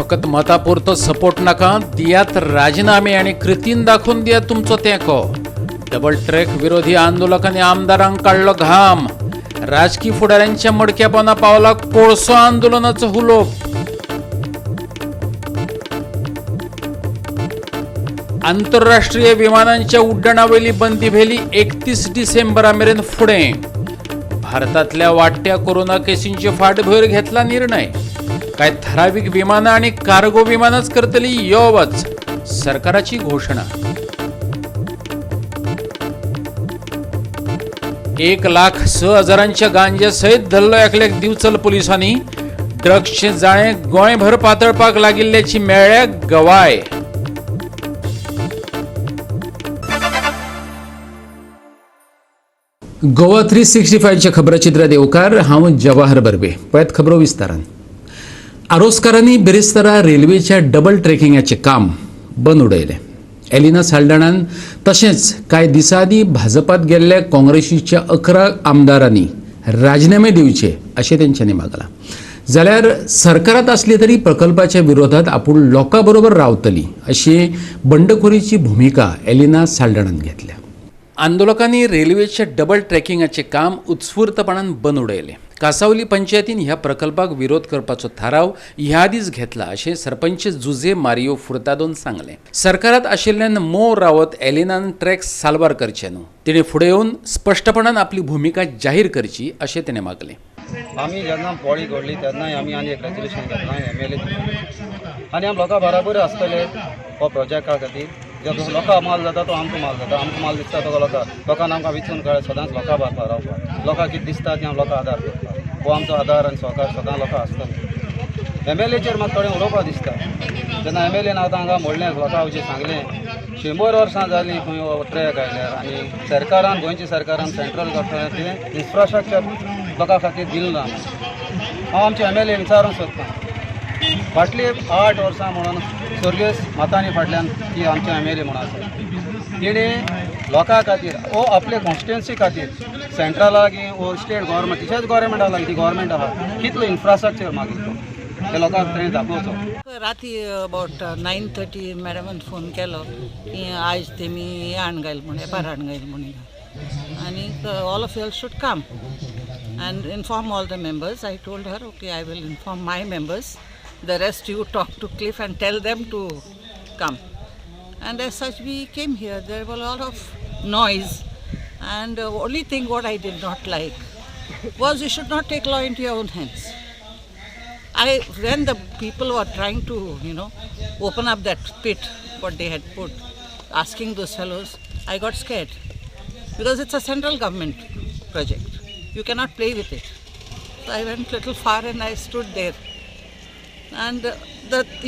फकत मतापुरतो सपोर्ट नाका, दियात राजीनामे आनी कृतीन दाखोवन दियात तुमचो तेंको. डबल ट्रॅक विरोधी आंदोलकांनी आमदारांक काडलो घाम. राजकी फुडाऱ्यांच्या मडक्या पोंदा पावला कोळसो आंदोलनाचो हुलोप. आंतरराष्ट्रीय विमानांच्या उड्डाणावयली बंदी व्हेली 31 डिसेंबरा मेरेन फुडें. भारतातल्या वाडट्या कोरोना केसींचे फाटभुंयेर घेतला निर्णय. काय ठराविक विमानां आनी कार्गो विमानांच करतली यो वच, सरकाराची घोशणा. 1,06,000 गांजे सयत धरलो एकल्याक दिवचल पुलिसांनी. ड्रग्सचें जाळें गोंयभर पातळपाक लागिल्ल्याची मेळ्ळ्या गवाय. गोवा 365च्या खबराचित्रात येवकार, हांव जवाहर बर्वे. पळयात खबरो विस्तारान. आरोसकारांनी बिरेस्तारा रेल्वेच्या डबल ट्रेकिंगाचें काम बंद उडयलें. एलिना साल्डाणान तशेंच कांय दिसां आदीं भाजपात गेल्ल्या काँग्रेसीच्या 11 आमदारांनी राजिनामे दिवचे अशें तेंच्यांनी मागलां. जाल्यार सरकारांत आसली तरी प्रकल्पाच्या विरोधात आपूण लोकां बरोबर रावतली अशी बंडखोरीची भुमिका एलिना साल्डाणान घेतल्या. आंदोलकांनी रेल्वेच्या डबल ट्रॅकिंगाचें काम उत्स्फूर्तपणान बंद उडयलें. कासावली पंचायतीन ह्या प्रकल्पाक विरोध करपाचो थाराव ह्या आदींच घेतला अशें सरपंच जुझे मारियो फुर्तादोन सांगलें. सरकारांत आशिल्ल्यान मोव रावत एलिनान ट्रॅक साल्वार करचें न्हू, तिणें फुडें येवन स्पश्टपणान आपली भुमिका जाहीर करची अशें तिणें मागलें. आमी जेन्ना पोळी घडली तेन्नाय आमी आनी एक रेजोल्युशन घेतलां एम एल ए आनी आमी लोकां बराबर आसतले हो प्रोजेक्टा खातीर. जो लोकां माल जाता तो आमकां माल जाता, आमकां माल दिसता तो लोकां लोकांक आमकां विचून काड सदांच लोकां बारपाक रावपाक, लोकांक कितें दिसता तें आमी लोकां आदार करपाक. हो आमचो आदार आनी सहकार सदां लोकां आसतलो. एम एल एचेर म्हाका थोडें उलोवपाक दिसता. जेन्ना एम एल एन आतां हांगा म्हणलें, लोकां वचून सांगलें, 100 वर्सां जालीं खंय हो ट्रॅक आयल्यार आनी सरकारान, गोंयच्या सरकारान, सेंट्रल गव्हर्मेंटान तें इन्फ्रास्ट्रक्चर लोकां खातीर दिलें ना. हांव आमचे एम एल ए विचारूंक सोदतां, फाटली 8 वर्सां म्हणून स्वर्गेस्त मातानी फाटल्यान ती आमची एम एल ए म्हणून आसा, तिणें लोकां खातीर ओ आपले कॉन्स्टिट्युएन्सी खातीर सेंट्रला लागीं ओ स्टेट गव्हर्मेंट तशेंच गव्हर्मेंटा लागीं ती गव्हर्मेंट आहा कितलो इन्फ्रास्ट्रक्चर मागिल्लो ते लोकांक तेणें दाखोवचो. राती अबावट 9:30 मॅडमान फोन केलो की आयज तेमी हें हाडून घायल म्हूण, एपार हाडून घायल म्हूण आनी all of you should come and inform all the members. I told her, okay, I will inform my members. The rest you talk to Cliff and tell them to come. And as such we came here. There were a lot of noise, and the only thing what I did not like was you should not take law into your own hands. When the people were trying to, open up that pit, what they had put, asking those fellows, I got scared. Because it's a central government project. You cannot play with it. So I went little far and I stood there. And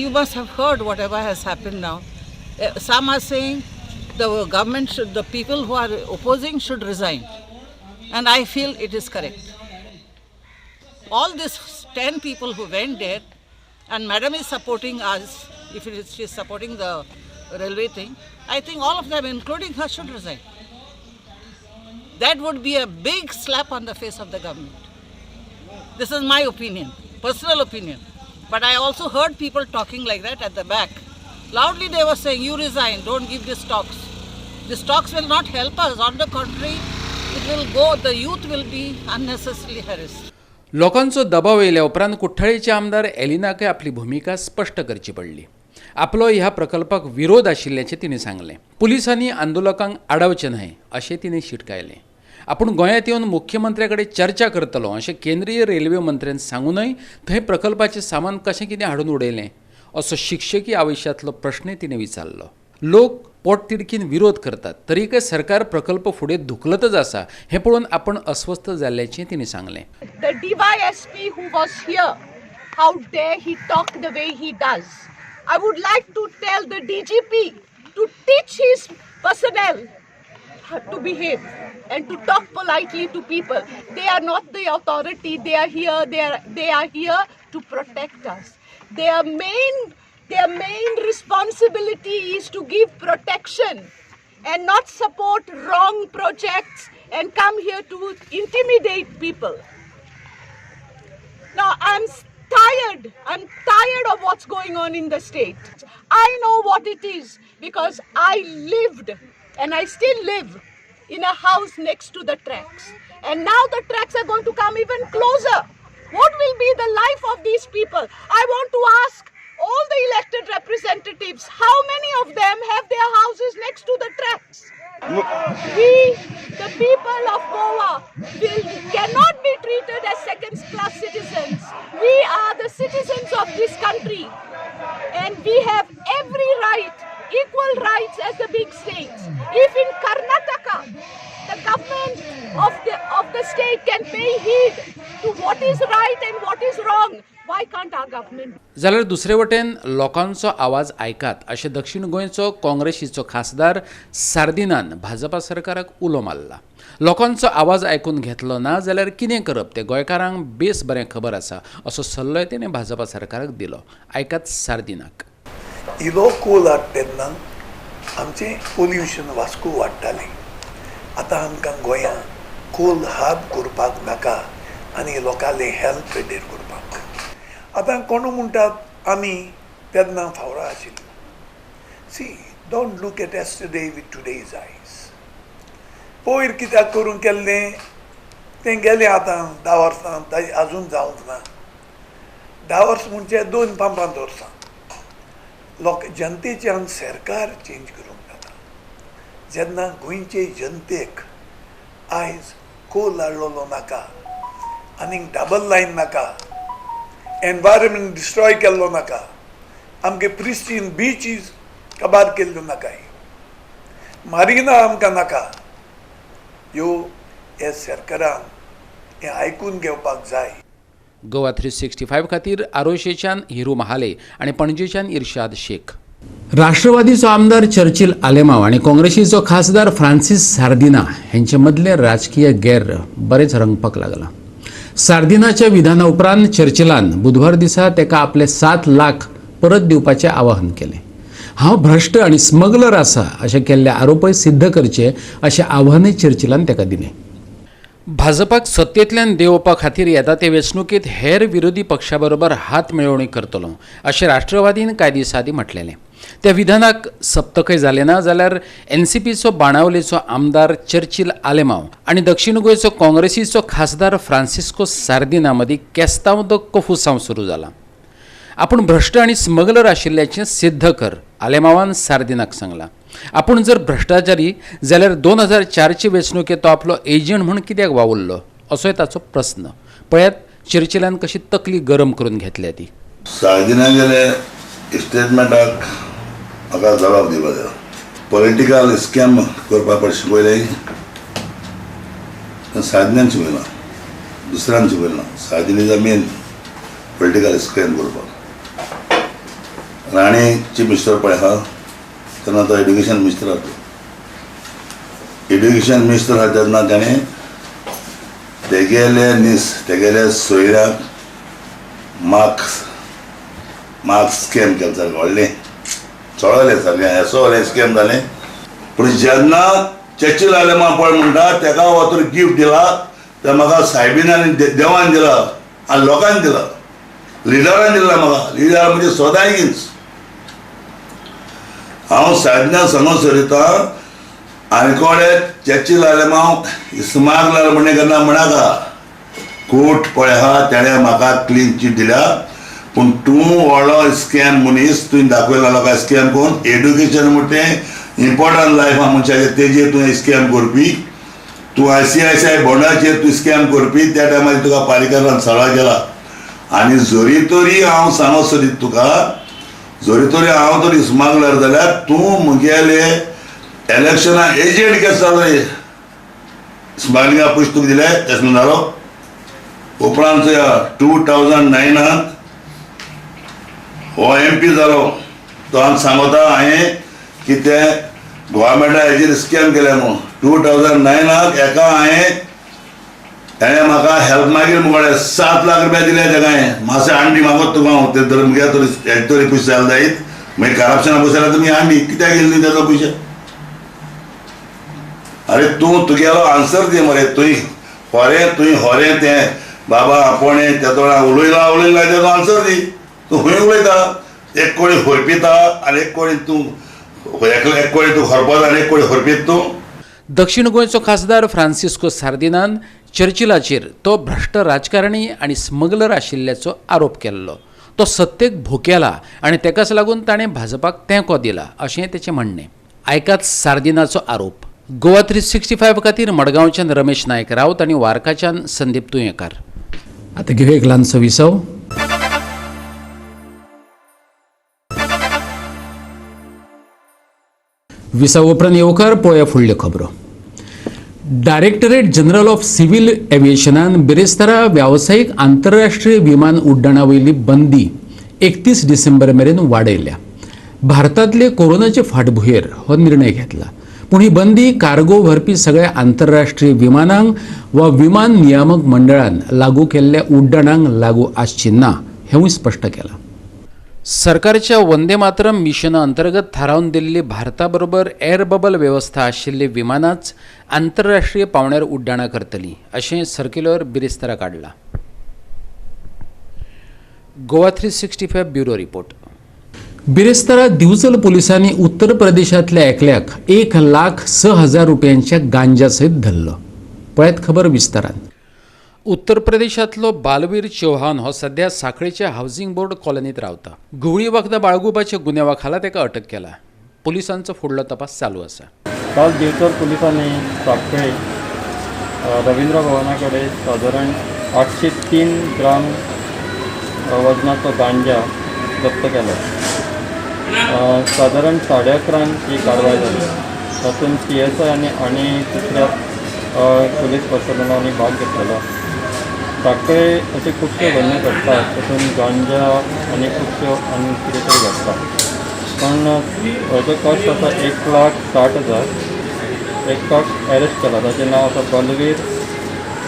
you must have heard whatever has happened now. Some are saying the government should, the people who are opposing should resign. And I feel it is correct. All these 10 people who went there, and madam is supporting us, if it is, she is supporting the railway thing, I think all of them, including her, should resign. That would be a big slap on the face of the government. This is my opinion, personal opinion. But I also heard people talking like that at the back. Loudly they were saying, you resign, don't give these talks. These talks will not help us. On the contrary, it will go, the youth will be unnecessarily harassed. लोकांचो दबाव येयल्या उपरांत कुठ्ठाळीचे आमदार एलिनाकय आपली भुमिका स्पश्ट करची पडली. आपलो ह्या प्रकल्पाक विरोध आशिल्ल्याचें तिणें सांगलें. पुलिसांनी आंदोलकांक आडावचें न्हय अशें तिणें शिटकायलें. आपूण गोंयांत येवन मुख्यमंत्र्या कडेन चर्चा करतलो अशें केंद्रीय रेल्वे मंत्र्यान सांगूनय थंय प्रकल्पाचें सामान कशें कितें हाडून उडयलें असो शिक्षकी आवेशांतलो प्रश्नय तिणें विचारलो. लोक पोटतिडकीन विरोध करतात तरीकय सरकार प्रकल्प फुडें धुकलतच आसा हें पळोवन आपण अस्वस्थ जाल्ल्याचें तिणें सांगलें. The DYSP who was here, how dare he talk the way he does? I would like to tell the DGP to teach his personnel how to behave and to talk politely to people. They are not the authority. They are here. They are here to protect us. Their main responsibility is to give protection and not support wrong projects and come here to intimidate people. Now I'm tired. I'm tired of what's going on in the state. I know what it is because I lived and I still live in a house next to the tracks. And now the tracks are going to come even closer. What will be the life of these people? I want to ask all the elected representatives, how many of them have their houses next to the tracks? We, the people of Goa, cannot be treated as second-class citizens. We are the citizens of this country, and we have every right, equal rights as the big states. If in Karnataka, the government of the state can pay heed to what is right and what is wrong, why can't our government? जाल्यार दुसरे वटेन लोकांचो आवाज आयकात अशें दक्षिण गोंयचो काँग्रेसीचो खासदार सार्दिनान भाजपा सरकाराक उलो मारला. लोकांचो आवाज आयकून घेतलो ना जाल्यार कितें करप तें गोंयकारांक बेस बरें खबर आसा असो सल्लोय तेणें भाजपा सरकाराक दिलो. आयकात सार्दिनाक. इलो कोल हाडटा तेन्ना आमचें पोल्युशन वास्को वाडटालें. आतां आमकां गोंयांत कोल हाब करपाक नाका आनी लोकांले हेल्थ पेड्डेर करपाक. आतां कोण म्हणटात आमी तेन्ना फावरा आशिल्ली. See, don't look at yesterday with today's eyes. पयर कित्याक करूंक केल्लें तें गेलें आतां 10 वर्सां ताजें आजून जावंक ना. 10 वर्सां म्हणजे 2 5 वर्सां लोक जनतेच्यान सरकार चेंज करूंक जाता. जेन्ना गोंयचे जनतेक आयज कोल हाडलेलो नाका, आनीक डबल लायन नाका, एनवायरमेंट डिस्ट्रॉय केल्लो नाका, आमगे प्रिस्टीन बिचीज काबार केल्ल्यो नाकाय, मारिना आमकां नाका, ह्यो ह्या सरकारान हें आयकून घेवपाक जाय. गोवा 365 खातीर आरोशेच्यान हिरू महाले आनी पणजेच्यान इर्शाद शेख. राष्ट्रवादीचो आमदार चर्चिल आलेमाव आनी काँग्रेसीचो खासदार फ्रांसीस सार्दिना हेंचे मदलें राजकीय गैर बरेंच रंगपाक लागलां. सार्दिनाच्या विधाना उपरांत चर्चिलान बुधवार दिसा ताका आपले 7 लाख परत दिवपाचें आवाहन केलें. हांव भ्रश्ट आनी स्मगलर आसा अशें केल्ले आरोपय सिद्ध करचे अशें आव्हानय चर्चिलान ताका दिलें. भाजपाक सत्तेंतल्यान देंवोवपा खातीर येता ते वेंचणुकेंत हेर विरोधी पक्षा बरोबर हात मेळोवणी करतलो अशें राष्ट्रवादीन कांय दीस आदीं म्हटलेलें. त्या विधानाक सप्तकय जालें ना जाल्यार एनसीपीचो बाणावलेचो आमदार चर्चिल आलेमाव आनी दक्षिण गोंयचो काँग्रेसीचो खासदार फ्रांसिस्को सार्दिना मदीं केस्तांव the कोफुसांव सुरू जाला. आपूण भ्रश्ट आनी स्मगलर आशिल्ल्याचें सिद्ध कर आलेमावान सार्दिनाक सांगलां. आपूण जर भ्रश्टाचारी जाल्यार 2004 वेंचणुकेंत तो आपलो एजंट म्हूण कित्याक वावुरलो असोय ताचो प्रस्न. पळयात चर्चिलान कशी तकली गरम करून घेतल्या ती. सार्दिनागेले स्टेटमेंटाक म्हाका जबाब दिवपा जाय. पॉलिटिकल स्कॅम करपा पड शिकयलें सार्दिनान शिकयलां, दुसऱ्यान शिकयलें ना. Sardinha is a main political scam करपाक. राणे चीफ मिनिस्टर पळय आहा तेन्ना तो एड्युकेशन मिनिस्टर आसलो. एड्युकेशन मिनिस्टर आहा तेन्ना ताणें तेगेले नीस तेगेले सोयऱ्याक मार्क्स स्कॅम केलें सारकें व्हडलें चोळलें सारकें हेसो व्हडलें स्कॅम जालें. पूण जेन्ना चर्चिल आलेमाव पळय म्हणटा तेका हो तर गिफ्ट दिला तें म्हाका सायबीन आनी देवान दिला आनी लोकांनी दिला, लिडरान दिला म्हाका. लिडर म्हणजे सदांच हांव साधना सांगून सोदता आनी कोणे चर्चिल आलेमाव स्मागलर म्हणे केन्ना म्हणाका. कोर्ट पळय आहा तेणें म्हाका क्लीन चीट दिल्या. पूण तूं व्हडलो स्कॅम मनीस, तुवें दाखयला लोकांक स्कॅम करून एड्युकेशन म्हणटा तें इम्पोर्टंट लायफ आहा मनशाचें, तेजेर तुवें स्कॅम करपी. तूं ICICI बॉन्डाचेर तूं स्कॅम करपी. त्या टायमार तुका पालिकारान सळा केला. आनी जरी तरी हांव सांगूंक सोदीत तुका, जरी तरी हांव तरी स्मगलर जाल्यार तूं म्हगेले इलेक्शना एजंट केस जालो. स्मगलिंगा पयशे तुका दिले तें जालो. उपरांत 2009 हो MP जालो. तो हांव सांगता हांवें की ते गोवोरमेंटा हेजेर स्कॅम केले म्हणून. 2009 एका हांवें तेणें म्हाका हेल्प मागीर मुगोळे 7 लाख रुपया दिले तेका हांवें. मातशें आंडी मागत तुका हांव ते धर मुगे तरी तरी पयशे जाले जायत मागीर करप्शना पयशे जाल्यार तुमी आंडी कित्याक येयली तेजो पयशे. अरे तूं तुगेलो आन्सर दी मरे. तुवें होरें तुवें होरें तें बाबा आपोणे तेदोळा उलयला उलयला तेजो आन्सर दी. तूं खंय उलयता? एक कोळी खरपिता आनी एक कोळी तूं एक कोळी तूं खरपता आनी एक कोळी खरपीत तूं. दक्षिण गोंयचो खासदार फ्रांसिस्को सार्दिनान चर्चिलाचेर तो भ्रश्ट राजकारणी आनी स्मगलर आशिल्ल्याचो आरोप केल्लो. तो सत्तेक भोकेला आनी तेकाच लागून ताणें भाजपाक तेंको दिला अशें तेचें म्हणणें. आयकात सार्दिनाचो आरोप. गोवा 365 खातीर मडगांवच्यान रमेश नायक रावत आनी वार्काच्यान संदीप तुयेंकार. आतां घेवया एक ल्हानसो विसव. विसव उपरांत येवकार पळोवया फुडल्यो खबरो. डायरेक्टरेट जनरल ऑफ सिव्हिल एव्हिएशनान बिरेस्तारा व्यावसायीक आंतरराष्ट्रीय विमान उड्डाणा वयली बंदी 31 डिसेंबर मेरेन वाडयल्या. भारतांतले कोरोनाचे फाटभुंयेर हो निर्णय घेतला. पूण ही बंदी कार्गो व्हरपी सगळ्या आंतरराष्ट्रीय विमानांक वा विमान नियामक मंडळान लागू केल्ल्या उड्डाणांक लागू आसची ना हेंवूय स्पश्ट केलां. सरकारच्या वंदे मातरम मिशना अंतर्गत थारावन दिल्ली भारताबरोबर एअर बबल वेवस्था आशिल्ली विमानांच आंतरराष्ट्रीय पावंड्यार उड्डाणां करतली अशें सर्क्युलर बिरेस्तारा काडलां. Goa 365 bureau report. बिरेस्तारा दिवचल पोलिसांनी उत्तर प्रदेशांतल्या एकल्याक 1,06,000 रुपयांच्या गांजा सयत धरलो. पळयात खबर विस्तारान. उत्तर प्रदेशांतलो बालवीर चौहान हो सध्या साखळीच्या हावसिंग बोर्ड कॉलनीत रावता. घुंवळी वखदां बाळगुपाच्या गुन्यांवा खाला ताका अटक केला. पोलिसांचो फुडलो तपास चालू आसा. काल दिवचल पोलिसांनी साखळे रवींद्र भवना कडेन सादारण 803 ग्राम वजनाचो गांजा जप्त केलो. सादारण 11:30 ही कारवाय जाली. तातूंत PSI आनी दुसऱ्या पुलीस पर्सनलांनी भाग घेतलेलो. साखळे अशे खुबश्यो घडण्यो घडटात, तातूंत गांजा आनी खुबश्यो आनी कितें तरी घडटा. पण हेजो कॉस्ट आसा 1,60,000. एकाक एरेस्ट केला, ताचें नांव आसा बलवीर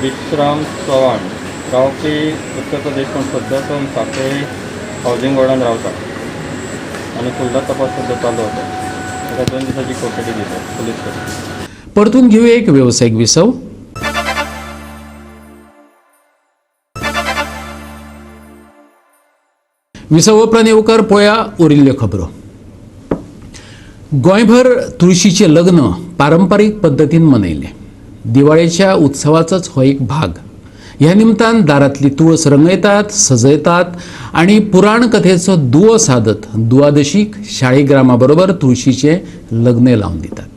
विश्राम चव्हाण, रावपी उत्तर प्रदेश, पूण सद्या तो साखळे हावजींग बोर्डान रावता आनी फुडलो तपास सद्या चालू आसा. ताका 2 दिसांची कोठडी दिल्या पुलीस कडेन. परतून घेऊया एक व्यावसायिक विसव. विसव उपरांत येवकार पळया उरिल्ल्यो खबरो. गोंयभर तुळशीचें लग्न पारंपारीक पद्दतीन मनयलें. दिवाळेच्या उत्सवाचोच हो एक भाग. ह्या निमतान दारांतली तुळस रंगयतात, सजयतात आनी पुराण कथेचो दुवो सादत दुवादशीक शाळीग्रामा बरोबर तुळशीचें लग्न लावन दितात.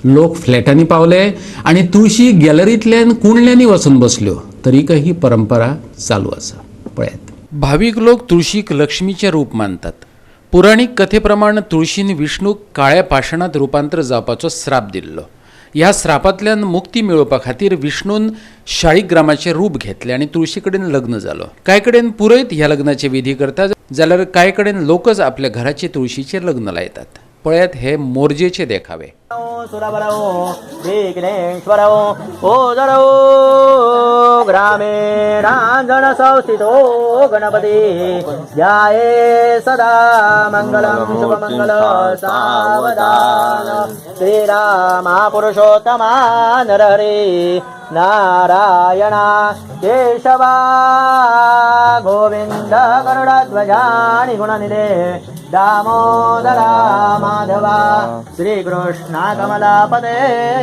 लोक फ्लॅटांनी पावले आनी तुळशी गॅलरींतल्यान कुंडल्यांनी वचून बसल्यो तरीकय ही परंपरा चालू आसा. पळयात. भावीक लोक तुळशीक लक्ष्मीचें रूप मानतात. पुराणीक कथेप्रमाण तुळशीन विष्णूक काळ्या पाषाणांत रुपांतर जावपाचो श्राप दिल्लो. ह्या श्रापांतल्यान मुक्ती मेळोवपा खातीर विष्णून शाळीग्रामाचें रूप घेतलें आनी तुळशी कडेन लग्न जालो. कांय कडेन पुरयत ह्या लग्नाचे विधी करतात जाल्यार कांय कडेन लोकच आपल्या घराचे तुळशीचें लग्न लायतात. पळयात हे मोरजेचे देखावे. ग्रामे गणपती ध्याये सदा मंगलम शुभमंगल सावधान श्रीरामा पुरुषोत्तमा नरहरे नारायणा केशवा गोविंद गरुडध्वजानि गुणनिधे दामोदरा माधवा श्रीकृष्णा कमलापदे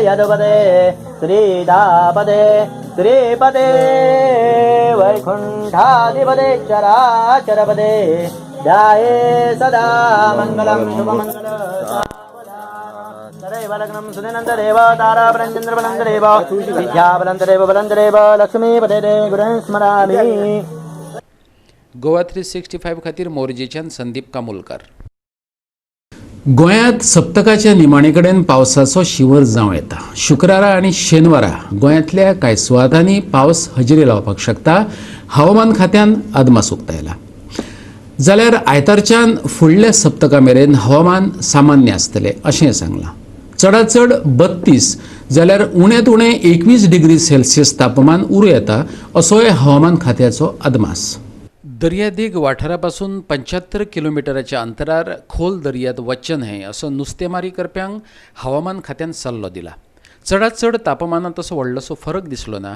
यदुपदे श्रीदापदे श्रीपदे वैकुंठाधिपदे चराचरपदे ध्याये सदा मंगलम शुभमंगल तदेव लग्नं सुदिनन्ददेव ताराबलञ्चन्द्रबलन्ददेव विद्याबलन्ददेव बलन्ददेव लक्ष्मीपदे गुरुं स्मरामि. गोवा 365 खातीर मोरजेच्यान संदीप कामुलकार. गोंयांत सप्तकाच्या निमाणे कडेन पावसाचो शिंवर जावं येता. शुक्रारा आनी शेनवारा गोंयांतल्या कांय सुवातांनी पावस हजेरी लावपाक शकता हवामान खात्यान अदमास उक्तायला. जाल्यार आयतारच्यान फुडल्या सप्तका मेरेन हवामान सामान्य आसतलें अशें सांगलां. चडात चड 32 जाल्यार उण्यांत उणें 21 डिग्री सेल्सियस तापमान उरूं येता असोय हवामान खात्याचो अदमास. दर्यादेग वाठारापासून 75 किलोमिटराच्या अंतरार खोल दर्यांत वचचें न्हय असो नुस्तेमारी करप्यांक हवामान खात्यान सल्लो दिला. चडात चड तापमानांत तसो व्हडलोसो फरक दिसलो ना.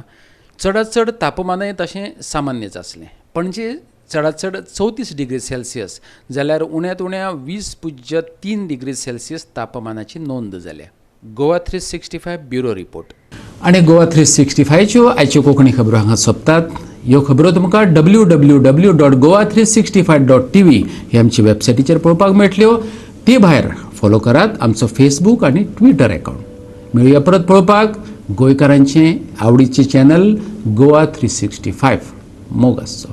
चडांत चड तापमानय तशें सामान्यच आसलें. पणजे चडांत चड 34 डिग्री सेल्सियस जाल्यार उण्यांत उण्या 20.3 डिग्री सेल्सियस तापमानाची नोंद जाल्या. Goa 365, bureau report. आनी गोवा 365च्यो आयच्यो कोंकणी खबरो हांगा सोंपतात. ह्यो खबरो तुमकां www.goa365.tv ही आमची वेबसायटीचेर पळोवपाक मेळटल्यो. ते भायर फॉलो करात आमचो फेसबूक आनी ट्विटर अकावंट. मेळुया परत पळोवपाक गोंयकारांचें आवडीचें चॅनल गोवा 365. मोग आसचो.